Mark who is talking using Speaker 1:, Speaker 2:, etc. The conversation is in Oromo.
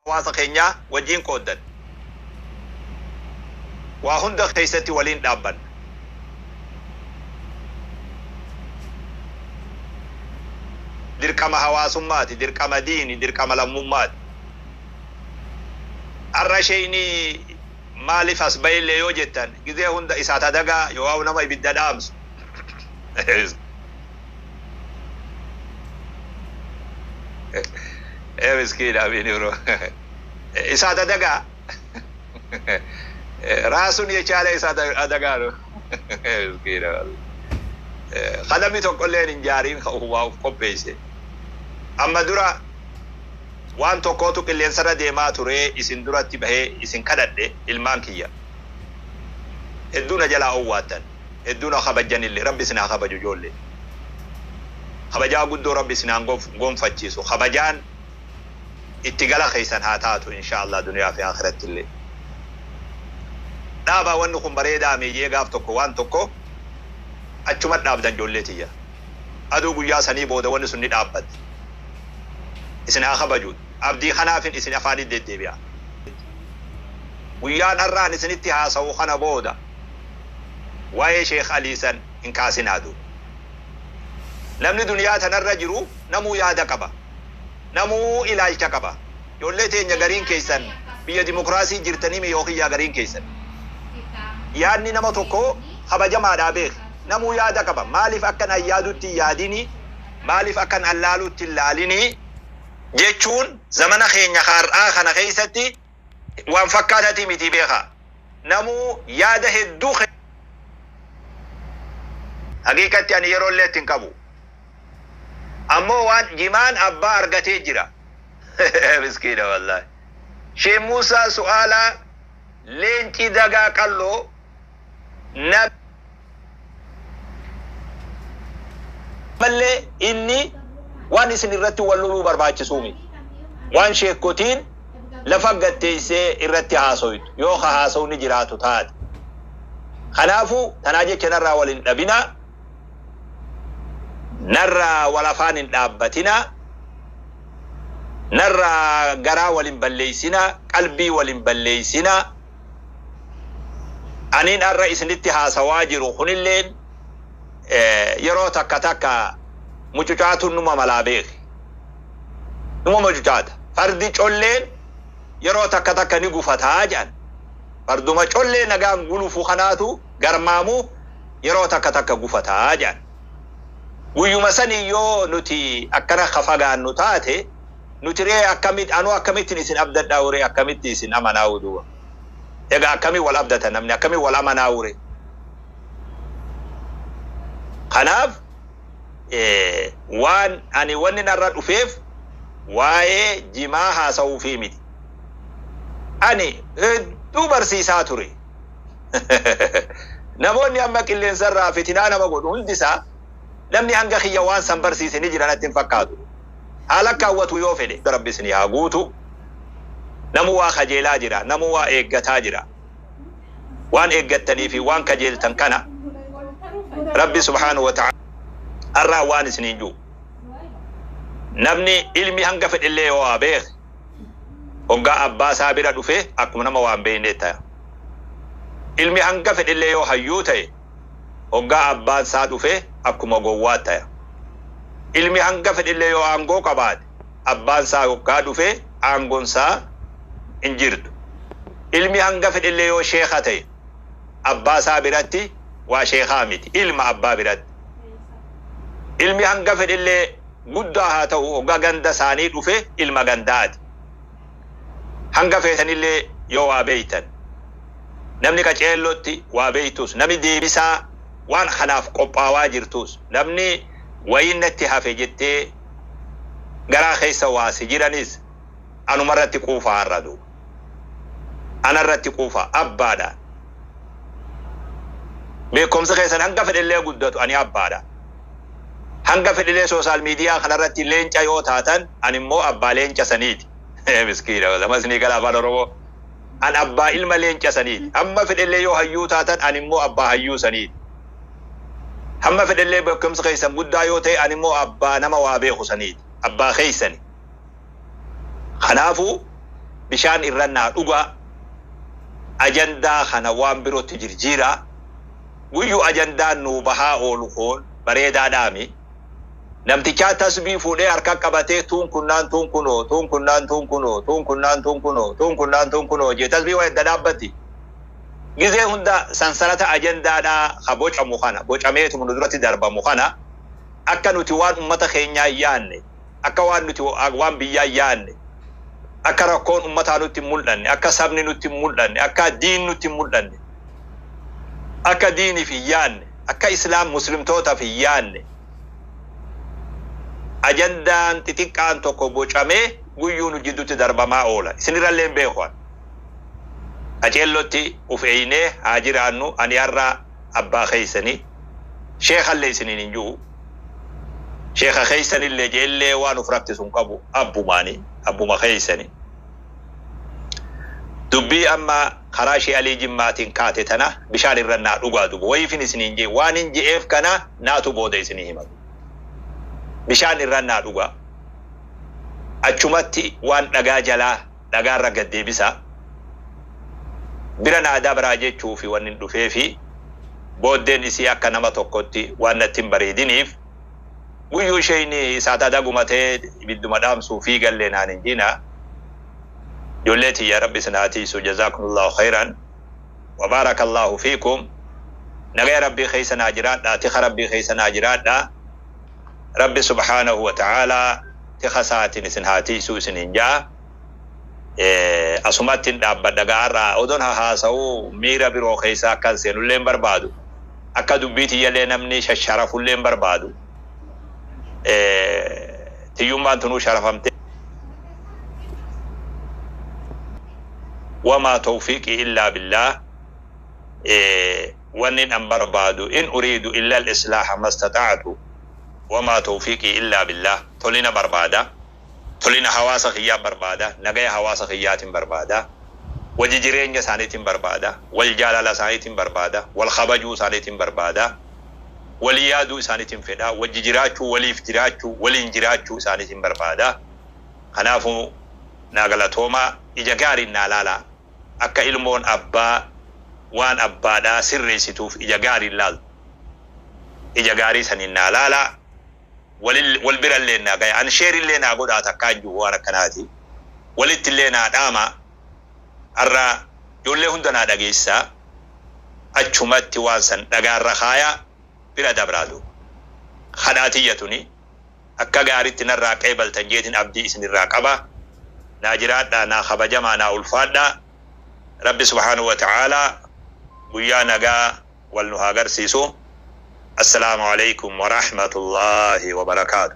Speaker 1: Hawaasa keenyaa wajjiin qooddanna. Waa hunda keessatti waliin dhaabbanna. Dirqama hawaasummaati, dirqama diini, dirqama lammummaati. Har'a sheeyni maaliif as ba'ellee yoo jettan gizee hunda isaa tadagaa yoo nama ibidda dhaamsu. Ee miskiina amiin bro. እሳት አደጋ ራሱን የቻለ እሳት አደጋ ነው። ምስኪና Kadamni tokkolleen hin jaariin waa of qopheesse. Amma dura waan tokkootu qilleensarra deemaa ture isin duratti bahee isin kadhadhe ilmaan kiyya. Hedduu na jalaa owwaattan. Hedduu na kabajjanillee rabbi isin haa kabaju ijoollee. Kabajaa guddoo rabbi isin haa gonfachiisu. Kabajaan itti gala keessan haa taatu insha Allah duniyaa fi akhiratti illee. Dhaabaa wanni kun bareedaa miyyee gaaf tokko waan tokko achuma dhaabdan ijoollee tiyya. Aduu guyyaa sanii booda wanni sun ni dhaabbatti. Isin haa kabaju. Abdii kanaafin isin afaanii deddeebi'a. Guyyaan har'aan isinitti haasa'u kana booda waa'ee Sheekh Alii san hin kaasinaadu. Namni duniyaa tanarra jiru namuu yaada qaba. Namuu ilaalcha qaba. Ijoollee teenya gariin keessan biyya dimokiraasii jirtanii yookiin yaa gariin keessan. Yaadni nama tokko kabajamaadhaa beeki. Namuu yaada qaba. Maaliif akkan an yaadutti hin yaadini? Maaliif akkan an laalutti hin laalini? Jechuun zamana keenya har'aa kana keessatti waan fakkaatati miti beeka. Namuu yaada hedduu haqiiqatti ani yeroo illee itti hin qabu. Ammoo waan jimaan abbaa argatee jira. Miskiina wallaahi. Sheekh Muusaa su'aalaa leenci dagaa qalloo namallee inni waan isin irratti wal loluu barbaachisuu miti. Waan sheekotiin lafa gatteessee irratti haasoytu yoo ka haasawni jiraatu taate. Kanaafuu tanaa jecha narraa wal hin dhabinaa. Narraa wal afaan hin dhaabbatinaa. Narraa garaa wal hin balleessinaa. Qalbii wal hin balleessinaa. Aniin har'a isinitti haasawaa jiru kunilleen yeroo takka takka mucucaatuun numa malaa beeki. Numa mucucaata. Fardi colleen yeroo takka takka ni gufataa jedhan. Farduma collee nagaan gulufu kanaatu garmaamuu yeroo takka takka gufataa jedhan. Guyyuma sanii yoo nuti akkana kafagaannu taate nuti ree akkamit anuu akkamittiin isin abdadhaa uree akkamitti isin amanaa duuba. Egaa akkamii wal abdata namni akkamii wal amanaa ure. Kanaaf waan ani wanni narra dhufeef waa'ee jimaa haasa'uufii miti. Ani hedduu barsiisaa ture. Namoonni amma qilleensarraa fitinaa nama godhu hundisaa namni hanga kiyya waan san barsiise ni jira natti hin fakkaatu. Haala kaawwatu yoo fedhe rabbi isinii haa guutu. Namuu waa kajeelaa jira. Namuu waa eeggataa jira. Waan eeggattanii fi waan kajeeltan kana Rabbi subhaanahu wa ta'ala har'aa waan isiniin jiru. Namni ilmi hanga fedhellee yoo waa beeke hoggaa abbaa isaa bira dhufe akkuma nama waan beeknee ta'a. Ilmi hanga fedhellee yoo hayyuu ta'e hoggaa abbaan isaa dhufe akkuma gowwaa ta'a. Ilmi hanga fedhellee yoo aangoo qabaate abbaan isaa hoggaa dhufe aangoon isaa hin jirtu. Ilmi hanga fedhellee yoo sheeka ta'e abbaa isaa biratti waa sheekaa miti. Ilma abbaa biratti. Ilmi hanga fedhellee guddaa haa ta'u hoggaa ganda isaanii dhufe ilma gandaati. Hanga feetanillee yoo waa beeytan. Namni qaceellootti waa beeytus, namni deebisaa waan kanaaf qophaawaa jirtus, namni wayiin natti hafe jettee garaa keessa waa si jiranis anumarratti quufaa har'a duuba. Anarratti quufaa abbaadha. Beekumsa keessan hanga fedhellee guddatu ani abbaadha. Hanga fedhellee social media kanarratti leenca yoo taatan ani immoo abbaa leenca saniiti. Miskiina lama isinii gala afaan Oromoo. An abbaa ilma leenca saniiti. Hamma fedhellee yoo hayyuu taatan ani immoo abbaa hayyuu saniiti. Hamma fedhellee beekumsa keessan guddaa yoo ta'e ani immoo abbaa nama waa beeku saniiti. Abbaa keessani. Kanaafuu Bishaan irra naa dhugaa. Ajandaa kana waan birootti jirjiiraa. Guyyuu ajandaan nuu bahaa oolu kun bareedaadhaami. Namtichaa tasbii fuudhee harka qabatee tuun kunnaan tuun kunoo tuun kunnaan tuun kunoo tuun kunnaan tuun kunoo tuun kunnaan tuun kunoo jee tasbii waa edda dhaabbatti. Gizee hunda sansalata ajandaadhaa ka bocamu kana bocameetuma nu duratti darbamu kana akka nuti waan ummata keenyaa hin yaanne, akka waan nuti waan biyyaa hin yaanne, akka rakkoon ummataa nutti hin mul'anne, akka sabni nutti hin mul'anne, akka diin nutti hin mul'anne, akka diiniif hin yaanne, akka islaam muslimtootaaf hin yaanne, ajandaan xixiqqaan tokko bocamee guyyuu nu jidduutti darbamaa oola. Isinirrallee hin beeku ani. Qaceellotti uf eeynee haa jiraannu. Ani har'a abbaa keeysani, sheekhallee isiniin hin ju'u. Sheekha keeysanillee jeellee waan uf rakkisu hin qabu. Abbumaani, abbuma keeysani. Dubbii amma karaa Shee Alii Jimmaatiin kaate tana bishaan irra naa dhugaa duba. Wayiifin isiniin jee waanin je'eef kana naatu booda isinii hima. Bishaan irra naa dhugaa. Achumatti waan dhagaa jalaa dhagaarra gad deebisaa. Bira naa dabraa jechuufi wannin dhufeefi booddeen isii akka nama tokkotti waan natti hin bareediniif guyyuu isheyni isaat adaguma ta'ee ibidduma dhaamsuu fiigallee naan hin jiina. Ijoollee tiyya, Rabbi isin haa tiiysu. Jazaakumullahu khayran wa baarakallahu fiikum. Nagaya Rabbii keessa naa jiraadhaa, tika Rabbii keessa naa jiraadhaa. Rabbi subhaanahu wa ta'aalaa tika isaatiin isin haa tiiysuu isiniin ja'a. Asumattin dhaabbadha gaa. Har'a odon hahaasa'uu miira biroo keessa akkan seenullee hin barbaadu. Akka dubbii tiyyallee namni shasharafullee hin barbaadu. Tiyyummaan tunuu sharafamtee. Wamaa tawfiiqii illaa billaah. Wannin an barbaadu, in uriidu illa al-islaaha mastaxa'tu wamaa tawfiiqii illaa billaah. Tolina barbaada. Tolina hawaasa kiyyaa barbaada. Nagaya hawaasa kiyyaatin barbaada. Waji jireenya isaaniitin barbaada. Wal jaalala isaaniitin barbaada. Wal kabajuu isaaniitin barbaada. Walii yaaduu isaaniitin fedha. Wajji jiraachuu, waliif jiraachuu, waliin jiraachuu isaaniitin barbaada. Kanaafuu naa galatoomaa, ija gaariin naa laalaa. Akka ilmoon abbaa waan abbaadhaa sirreessituuf ija gaariin laaltu, ija gaarii saniin naa laalaa. Wal birallee naa gaya. An sheerillee naa godhaa takkaa hin jiru waan akkanaati. Walittillee naa dhaamaa. Har'a ijoollee hunda naa dhageessisaa. Achumatti waan san dhagaarra kaayaa bira dabraa duuba. Kadhaa tiyya tuni akka gaaritti narraa qeebaltan jeetin abdii isinirraa qaba. Naa jiraadhaa, naa kabajamaa, naa ulfaadhaa. Rabbi subhaanahu wa ta'aalaa guyyaa nagaa wal nu haa garsiisu. Assalaamu alaikum wa rahmatullaahi wa barakaatu.